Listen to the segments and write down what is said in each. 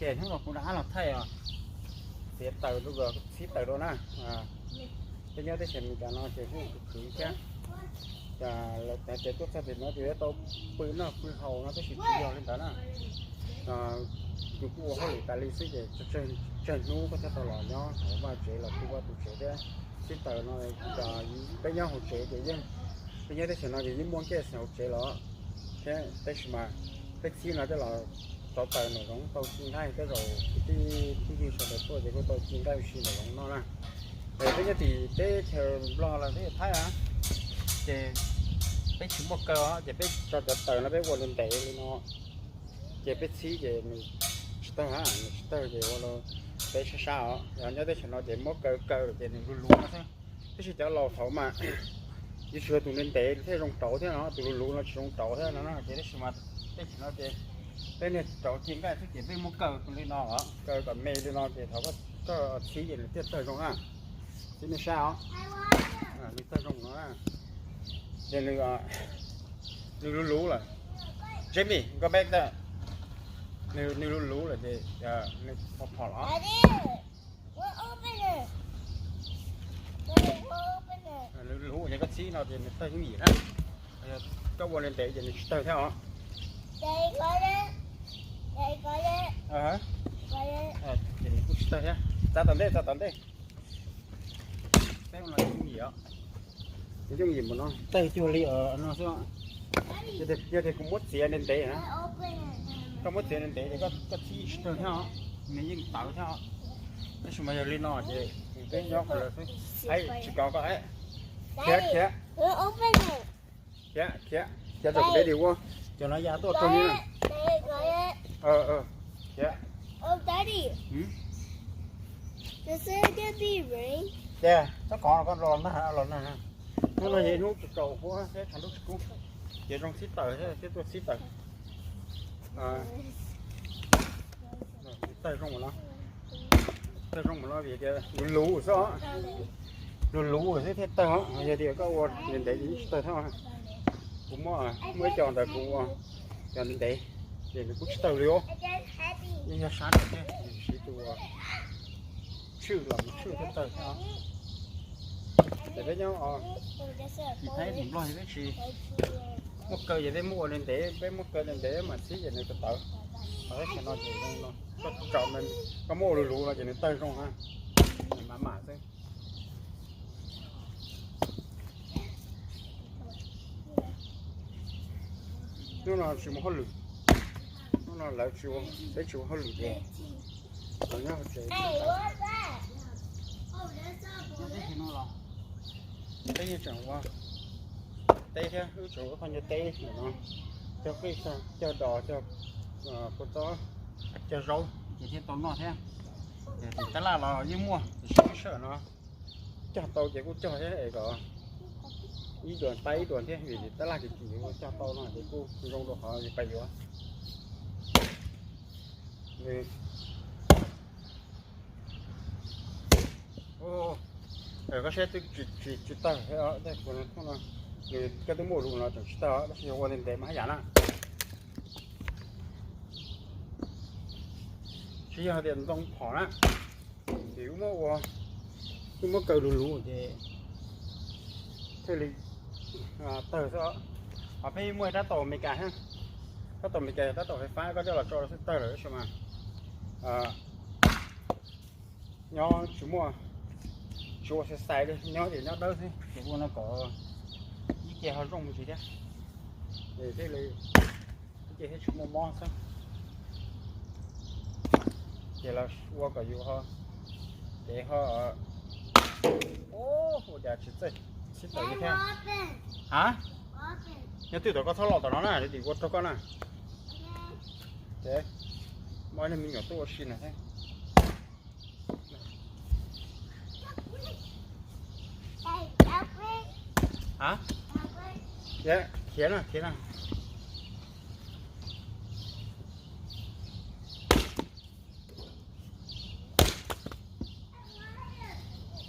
Ces hnub no kuv rov qab los thaij os, txiav taws rau, txhib taws rau na. Peb nyob teb chaws Amelikas no ces kuj khwv khwv thiab. Ces lawv tias tuaj txog tim no ces yuav tau pw noj pw haus no tab sis tsis yog li ntawd na. Yus kuj ua hauj lwm tas li xwb ces tsawg hnub koj thiaj tau los nyob hauv vaj tsev los tu vaj tu tsev thiab. Txhib taws no, peb nyob hauv tsev ces yeej, peb nyob teb chaws no ces yeej muaj ncej xeem hauv tsev los thiab, tab sis mas peb txhib no coj los rauv taws nraum zoov tau ci nqaij, tej zaum kwv tij phooj ywg sawv daws tuaj ces kuj tau ci nqaij ua si nraum zoov noj na. Peb nyob tim teb chaws Nplog los teb chaws Thaib na, ces peb tsis muaj kaw os, ces peb tso cov taws no peb ua ntev ntev li no, ces peb txhib ces nws tsis tawg, nws tsis tawg ces ua rau peb sab sab os. Yog nyob teb chaws no ces muab kaw kaw ces nws luv luv no xwb. Tab sis cov laus thaud mas yuav tsum yog tus ntev ntev thiaj zoo rauv thiab no, tus luv luv no tsis zoo rauv thiab no na. Ces tab sis mas teb chaws no ces peb niag rauv ci nqaij xwb ces peb muab kaw li no os, kaw kom me li no ces thaum koj txhib ces nws thiaj tawg zoo na. Txhib nej saib os, nws tawg zoo no na. Ces nws, nws luv luv lawm. Jamie, go back there. Nws luv luv lawm ces nws phom phom los. Nws luv luv ces koj txhib no ces nws tawg yooj yim na. Koj ua ntev ntev ces nws tsis tawg thiab os. Ces nws kuj tsis tawg thiab. Txav tom ntej, txav tom ntej. Peb ua no yooj yim os. Yooj yim mus no tawg cuag li no xwb. Yog tias kuv muab txiav ntev ntev na, koj muab txiav ntev ntev ces koj txhib tsis tawg thiab os, nws yeej tawv thiab os. Tab sis mas yog li no ces peb nyob qhov lawv xwb. Tsis kov koj, khiav khiav. Khiav khiav khiav, cov ready ua, cov no ya tuaj rau ni. Khiav. Ces txhob kov, koj los nag los nag. Hnub no yog ib hnub tsaus huab thiab tshav ntuj tsis kub, ces zoo txhib taws thiab, thiab tuaj txhib taws. Tawg zoo no, tawg zoo no vim tias luv luv xwb, luv luv xwb thiaj tawg. Yog tias koj ua ntev ntev ces tsis tawg thiab. Kuv muab, muab ib co ntawd kuv ua cov ntev ntev ces nws kuj tsis tawg li os. Yeej yog sab nraud thiab, siv tus tshwj los mus tshwj thiaj tawg thiab. Ces peb nyob tim Thaib tim Nplog peb tsis muaj kaw ces peb muab ua ntev ntev, peb muab kaw ntev ntev mas txhib ces nws tawv tawv. Ho tab sis no ces zoo no, koj tso, koj muab ua luv luv no ces nws tawg zoo na, nws mam mam xwb. Hnub no tsis mus hauj lwm, hnub no lawv tsis ua, peb tsis ua hauj lwm ces los nyob hauv tsev. Peb yeej tseem ua teb thiab, wb tseem ua koj nyob teb no, cog qij, cog dos, cog kua txob, cog zaub ces thiaj tau noj thiab. Tim tab laj los yeej muaj tiam sis wb sij hawm no cog tau ces kuj cog thiab es kom ib duas pab ib duas thiab vim tab laj kim kim cog tau no ces kuj zoo rau qhov pais yuav. Koj saib twb tsis tawg, nws koj twb muaj lus no tseem tsis tawg tab sis yog ua ntev ntev mas haj yam na. Tsis yog tias ntoo phom na, ces wb muab ua, wb muab kaw lus lus ces thiaj li tawg xwb. Ho peb muaj rab taus Amelikas thiab, rab taus Amelikas yog rab taus fais fab koj coj los tso xwb tawg lawm tab sis mas nyob tsis muaj, tsis ua xais xais li, nyob ces nyob dawb xwb ces ua no kom ib ce ho zoo mus ntsis thiab. Ces thiaj li ib ce thiaj tsis muaj mob xwb. Ces los ua kom yus ho, ces ho, ua cas tsis txawj sib tawm li thiab. Ha, nyob twj tom koj txhob los tom no na, tim ua raug koj na. Ces muaj ib leeg me nyuam tuaj ua si no thiab. Ha, khiav na, khiav na.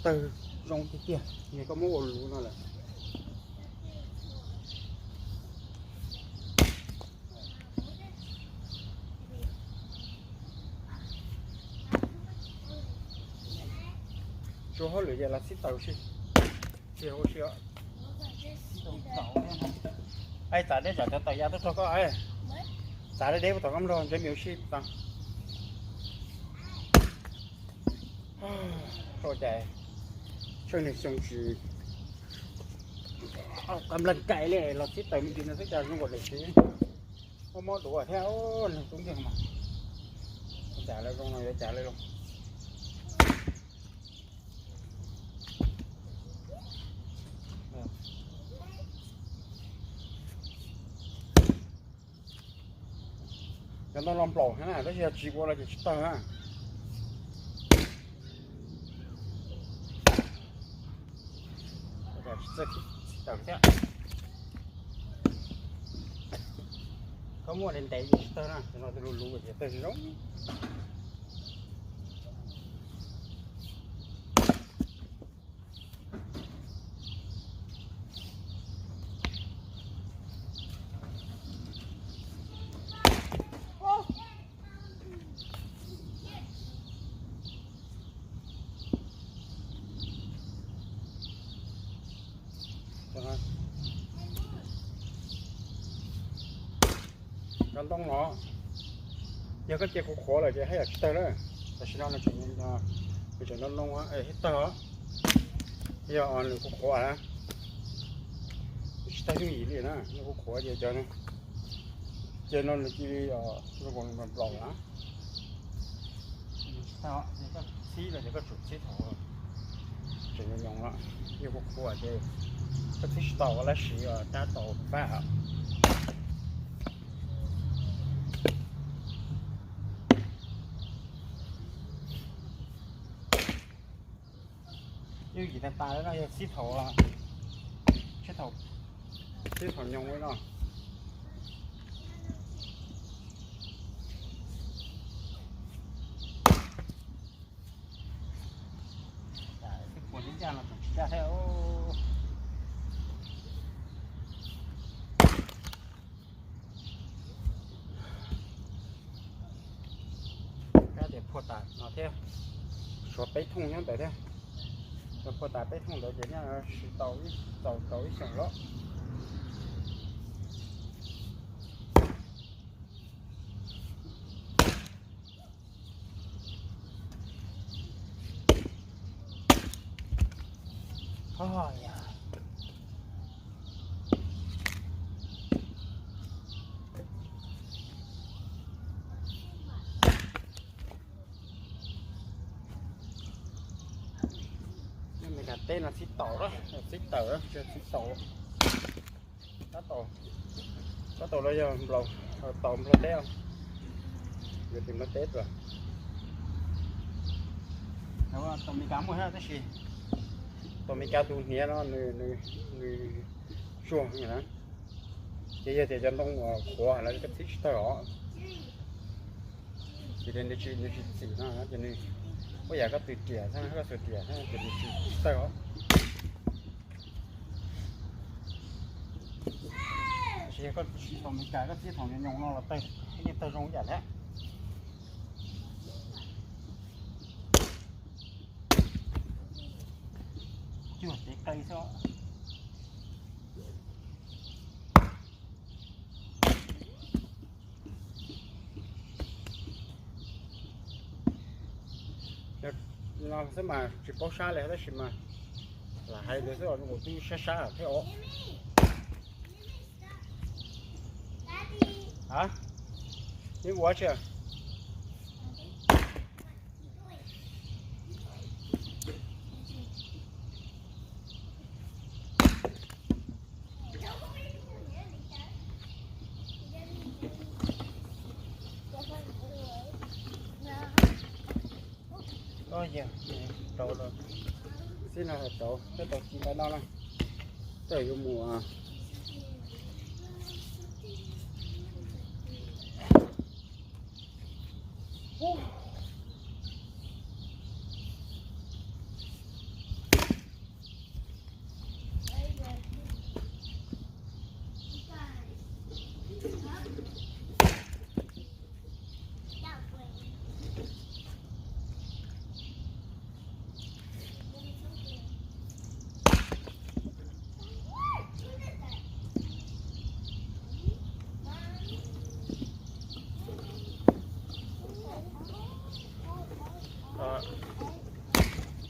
Tawg zoo tiag tiag, nws koj muab ua luv no lawm. Tsuas hauj lwm ces los txhib taws si. Tsis ua si os. Txav deb tsam cov taws ya tuaj rau koj. Txav deb deb puag tom koj mloog ntshe me ua si tau. Ua cas tsheej niag xyoo tsis kam nplag kais li los txhib taws me ntsis no xwb cas zoo nkaus li tsis mob mob duav thiab. Neeg tub nkeeg mas cas lawv zoo no yuav cas lawv zoo. Cov ntoo los nplaum heev na, tab sis yog tsis ua los ces tsis tawg na. Tsis txawj txhib taws thiab. Koj muaj ntev ntev ces tsis tawg na, cov no luv luv ces tawg zoo. Cov ntoo no yog koj cia qhuav qhuav lawm ces haj yam tsis tawg na. Tam sim no nws tseem noo noo thiab tawg os. Yog nws qhuav qhuav na, nws tsis tawg yooj yim li na, nws qhuav qhuav ces cov no, ces no nws cia li zoo nplaum nplaum na. Txhib los ces koj tsum txhib thaum tseem nyoos nyoos no, yog qhuav qhuav ces koj txhib tsis tau lab siv rab tau pab. Yooj yim tas tas li no yog txhib thaum, txhib thaum, txhib thaum nyoos li no. Puas tsis ncaj no tseem tsis ncaj thiab. Kab tias phua tas no thiab, suav peb thooj nyob ntawd thiab. Suav phua tas peb thooj ntawd ces nyaj siv tau, txaus tau ib xyoos los. Amelikas teb no txhib taus, txhib taws, txhib taus. Tab tom, tab tom los yog nplaum, tau nplog teb, yuav tus nplog teb tuaj. Tau Amelikas muaj thiab tab sis tau Amelikas tus hniav no nws, nws tsuag na. Ces yog tias cov ntoo uas qhuav lawm koj txhib tsis tawg os. Ces nws tsis, nws tsis txim no ces nws, ua yam koj txhib riam xwb, koj txhib riam xwb ces nws tsis tawg os. Tab sis yog koj tsis tau Amelikas koj txhib thaum nyoos nyoos no los tawg, yeej tawg zoo ib yam thiab. Cuag cev qe xwb. No xwb mas tsis paub sab li tab sis mas lam hais ntawd xwb os, kuv twb sab sab thiab os. A, neb ua tsi? Rau, xib no rau, tau ci ntawm no na, tau yuav mus.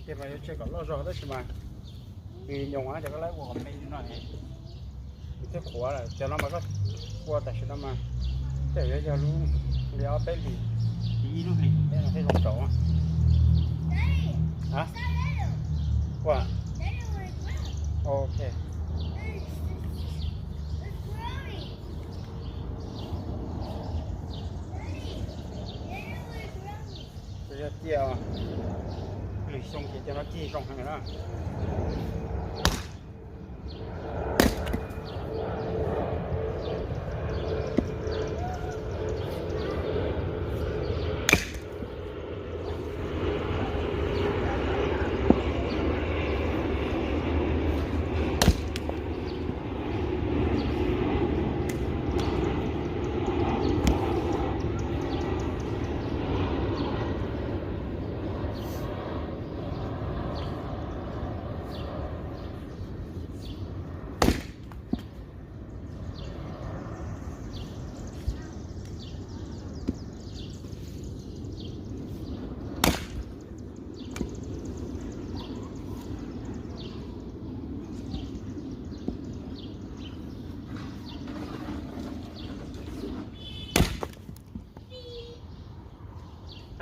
Ces mas yuav tseg kom loj zog tab sis mas nws nyoos cov koj laib ua qhov me li no ne, nws thiaj qhuav lawm. Cov no mas koj ua tam sim no mas tej yuav yog lub li ob peb hlis, ib lub hlis tej no thiaj zoo tsaus. Ua, ok. Yog tias lwm xyoo ces cov no cig zoo heev na.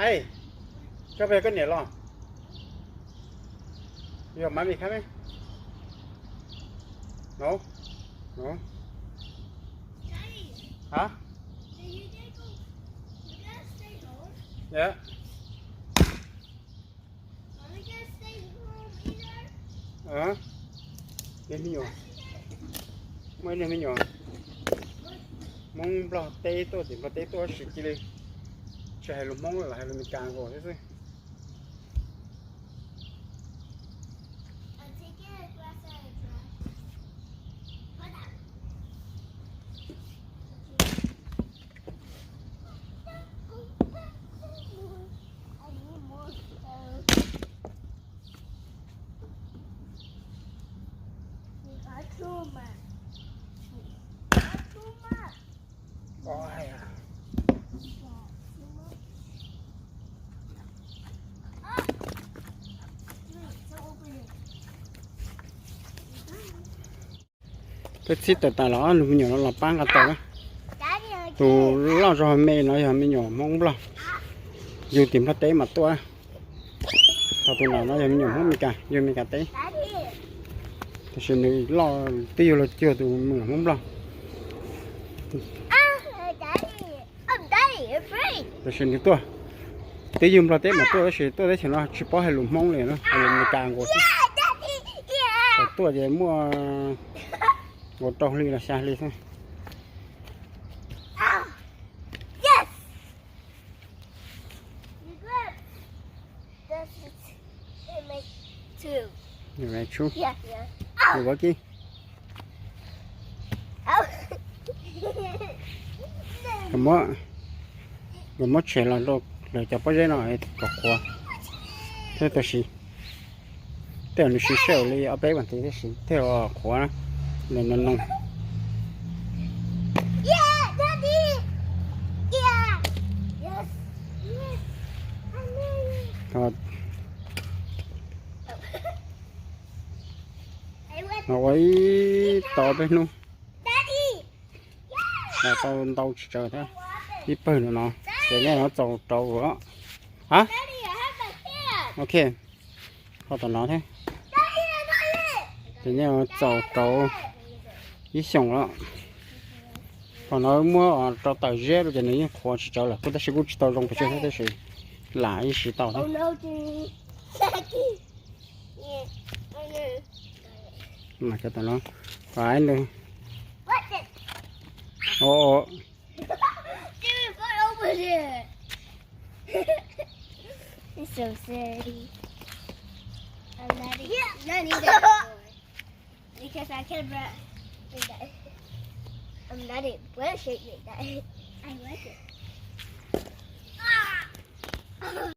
Ai, koj peb koj niam los? Yog mab mi khab me. No, no. Hả? Dạ. Ib me nyuam, muaj ib niag me nyuam Hmoob Nplog teb tuaj, tim Nplog teb tuaj tab sis cia li tsis hais lus Hmoob los hais lus Meskas nkaus thiab xwb. Peb txhib tawm tas los ob lub me nyuam no los pab nqa tau na. Tus loj zog me no yog me nyuam Hmoob Nplog, yug tim Nplog teb mas tuaj. Ho tus no no yog me nyuam Hmoob Meskas, yug Meskas teb. Tab sis nws loj twb yug los cuag tus me nyuam Hmoob Nplog. Tab sis nws tuaj, twb yug Nplog teb mas tuaj tab sis tuaj teb chaws no tsis paub hais lus Hmoob li na, hais lus Meskas nkaus xwb. Thaum tuaj ces muaj nkaus rau hli los xya hli xwb. Nws ua kib. Nkawd muab tshem los rau lawv cov pob zeb no kom qhuav thiab tab sis tej zaum nws siv sij hawm li ob peb vas thiv tab sis thiaj qhuav na, nws no no. Ua ib tog peb hnub, tau ntau tsis tsawg thiab, ib pawg no no, ces nej no txaus rau. A, ok, ho tom no thiab, ces nej txaus rau ib xyoos lawm. Qhov no muab rau tawm zeb rau ces nws yeej qhuav tsis tsawg lawm, kuj tab sis kuj tsis tau zoo pes tsawg thiab tab sis lam ib siv tau thiab. Mas cov tom no, o, Because I can, bro. I'm not a bullshit like that. I like it.